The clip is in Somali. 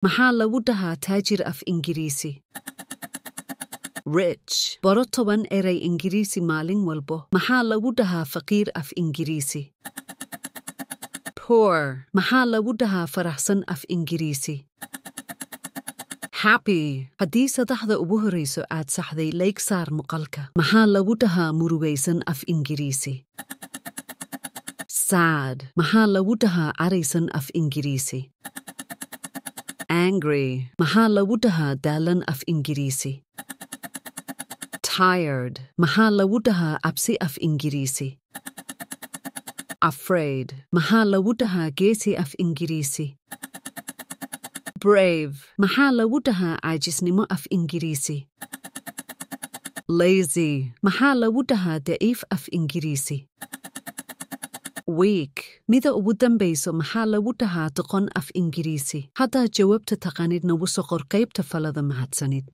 Maxaa lagu dhahaa taajir af Ingiriisi? Rich. Baro 10 eray Ingiriisi maalin walbo. Maxaa lagu dhahaa faqiir af Ingiriisi? Poor. Maxaa lagu dhahaa faraxsan af Ingiriisi? Happy. Haddii saddexda ugu horreyso aad saxday, like saar muuqaalka. Maxaa lagu dhahaa murugaysan af Ingiriisi? Sad. Maxaa lagu dhahaa caraysan af Ingiriisi? Angry. Maxaa lagu dhahaa daalan af Ingiriisi? Tired. Maxaa lagu dhahaa cabsi af Ingiriisi? Afraid. Maxaa lagu dhahaa geesi af Ingiriisi? Brave. Maxaa lagu dhahaa caajisnimo af Ingiriisi? Lazy. Maxaa lagu dhahaa daciif af Ingiriisi? Weak. Mida ugu dambayso, maxaa lagu dhahaa doqon af Ingiriisi? Haddaad jawaabta taqaanid, nagu soo qor qaybta faallada. Mahadsanid.